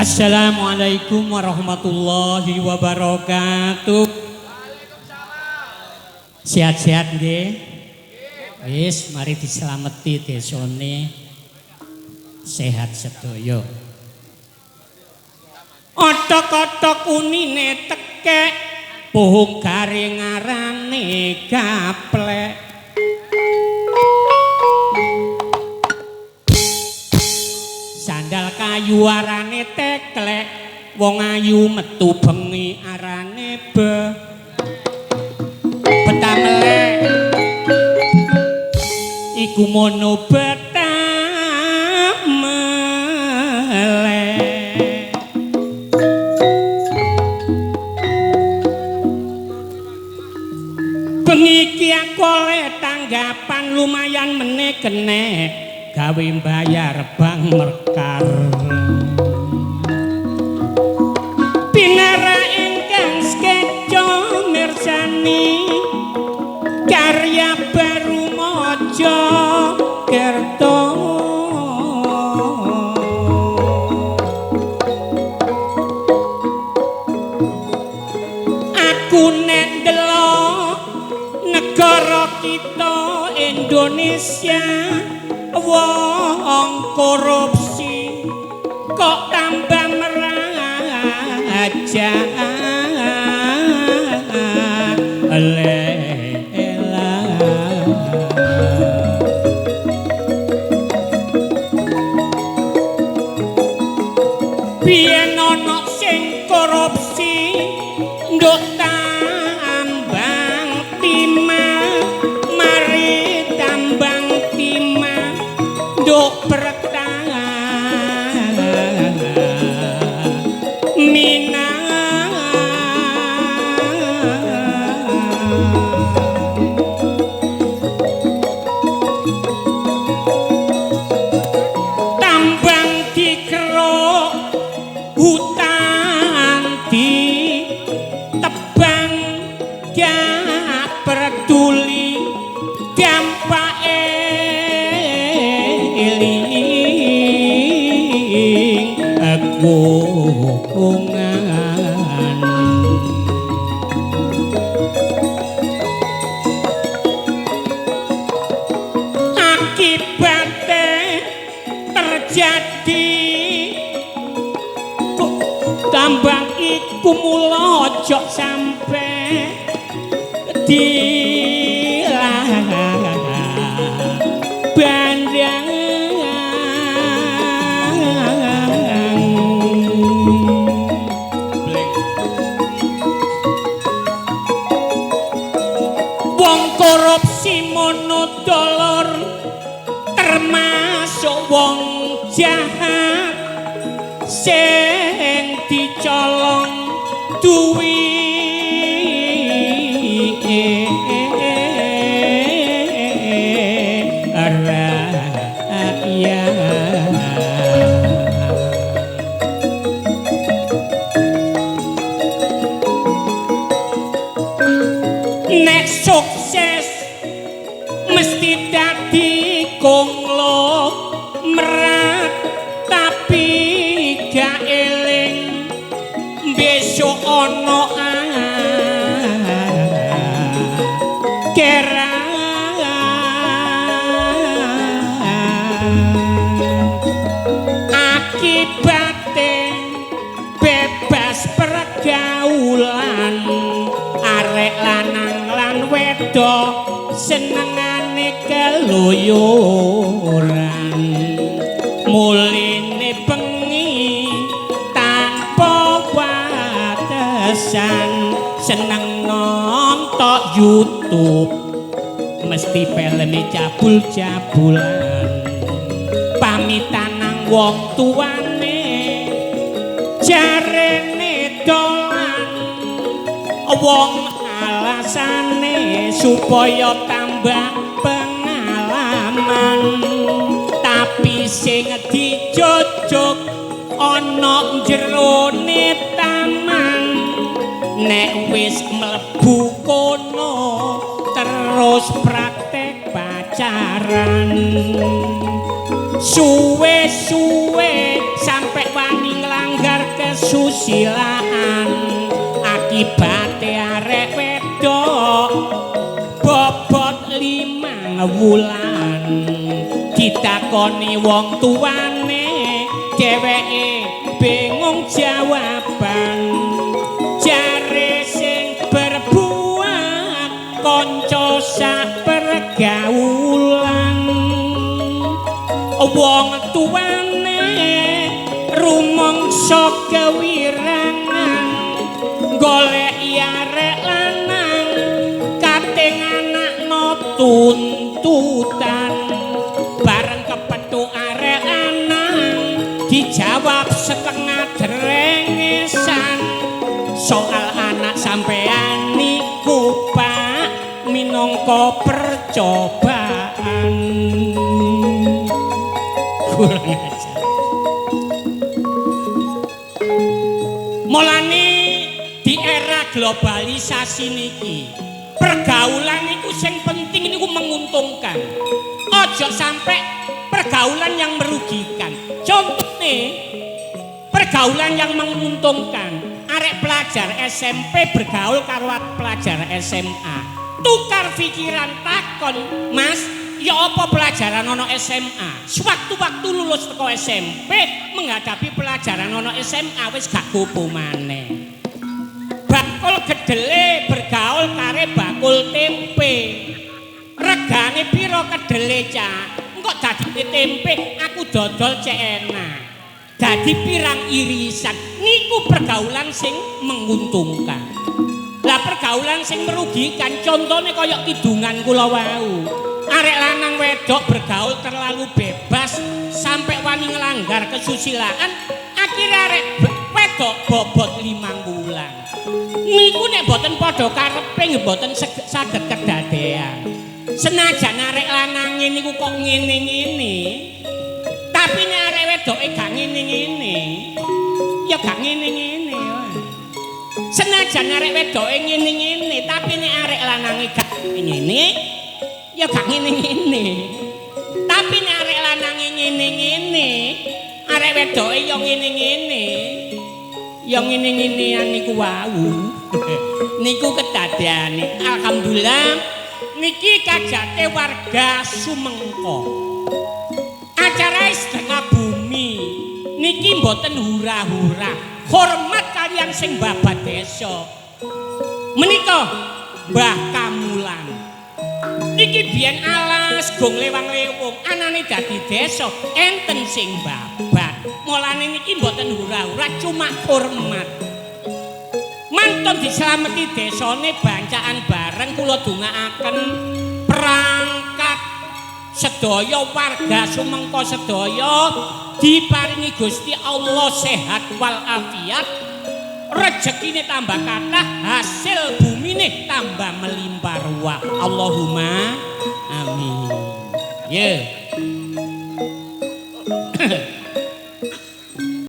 Assalamualaikum warahmatullahi wabarakatuh. Sehat-sehat nggih. Wis mari diselameti desane sehat sedaya. Otok-otok unine tekek, bohong garing arane gaplek. Sandal kayu arane teklek, wong ayu metu bengi arane betah melek. Iku mono betah melek. Bengi iki aku oleh tanggapan lumayan meneh kenek gawe mbayar bank mekar. Pinara ingkang skeco mirsani karya baru Mojokerto. Aku nek ndelok negara kita Indonesia wong korupsi kok tambah meraja. Biyen ana sing korupsi nduk tambang timah, mari tambang timah nduk Pertamina. Tambang dikeruk, hutan ditebang, gak peduli dampake eling lingkungan. Akibate terjadi tambang iku mula aja sampe dilarang bandang. Wong korupsi mono dolor termasuk wong jahat sing dicolong duwike rakyat. Nek sukses mesti dadi konglomerat, tapi gak eling besok ana akhirat. Akibate bebas pergaulan, arek lanang lan wedok senengane keluyuran, muline bengi tanpa watesan, seneng nonton YouTube mesti filme cabul-cabulan, pamitan nang wong tuane jarene dolan, wong alasane supaya tambah pengalaman, tapi sing dijojuk ana jerone taman, nek wis mlebu kono terus praktek pacaran, suwe-suwe sampe wani nglanggar kesusilaan, akibate arek wedok bobot 5 wulan. Ditakoni wong tuane, dheweke bingung jawaban. Jare sing berbuat kanca sak pergaulan. Wong tuane rumangsa kewirangan, goleki arek lanang kate nganakno tuntutan. Bareng kepethuk arek lanang dijawab setengah drengesan, soal anak sampean niku Pak minangka percobaan. Kurang ajar. Mulane di era globalisasi niki, pergaulan niku sing penting niku menguntungkan. Ojo sampai pergaulan yang merugikan. Contohnya pergaulan yang menguntungkan, arek pelajar SMP bergaul karo pelajar SMA, tukar pikiran, takon, "Mas, ya apa pelajaran ono SMA?" Sewaktu-waktu lulus teko SMP menghadapi pelajaran ono SMA wis gak gopo maneh. Bakul kedele bergaul kare bakul tempe. "Regane piro kedele, Cak?" "Engko dadi tempe, aku dodol cek enak." Dadi pirang irisan. Niku pergaulan sing menguntungkan. Lah pergaulan sing merugikan contohnya kaya kidungan kula wau. Arek lanang wedok bergaul terlalu bebas sampai wani ngelanggar kesusilaan, akhirnya arek wedok bobot 5 bulan. Niku nek boten padha karepe nggih boten saged kedadean. Senajan arek lanange niku kok ngene-ngene, tapi nek arek wedoke gak ngene-ngene, ya gak ngene-ngene wae. Senajan arek wedoke ngene-ngene, tapi nek arek lanange gak ngene, ya gak ngene-ngene. Tapi nek arek lanange ngene-ngene, arek wedoke ya ngene-ngene. Ya ngene-ngenean niku wau. Niku kedadeane. Alhamdulillah niki kajate warga Sumengko. Acara sedekah bumi niki mboten hura-hura. Hormat kalian sing babat desa. Menika Mbah Kamulan. Niki biyen alas gong lewang-lewung, anane dadi desa enten sing babat. Mulane niki mboten hura-hura, cuma hormat. Mantun dislameti desane bancaan bareng, kula dongaaken perangkat sedaya warga Sumengko sedaya diparingi Gusti Allah sehat walafiat, rezekine tambah kathah, hasil bumine tambah melimpah ruah. Allahumma amin. Ye. Yeah.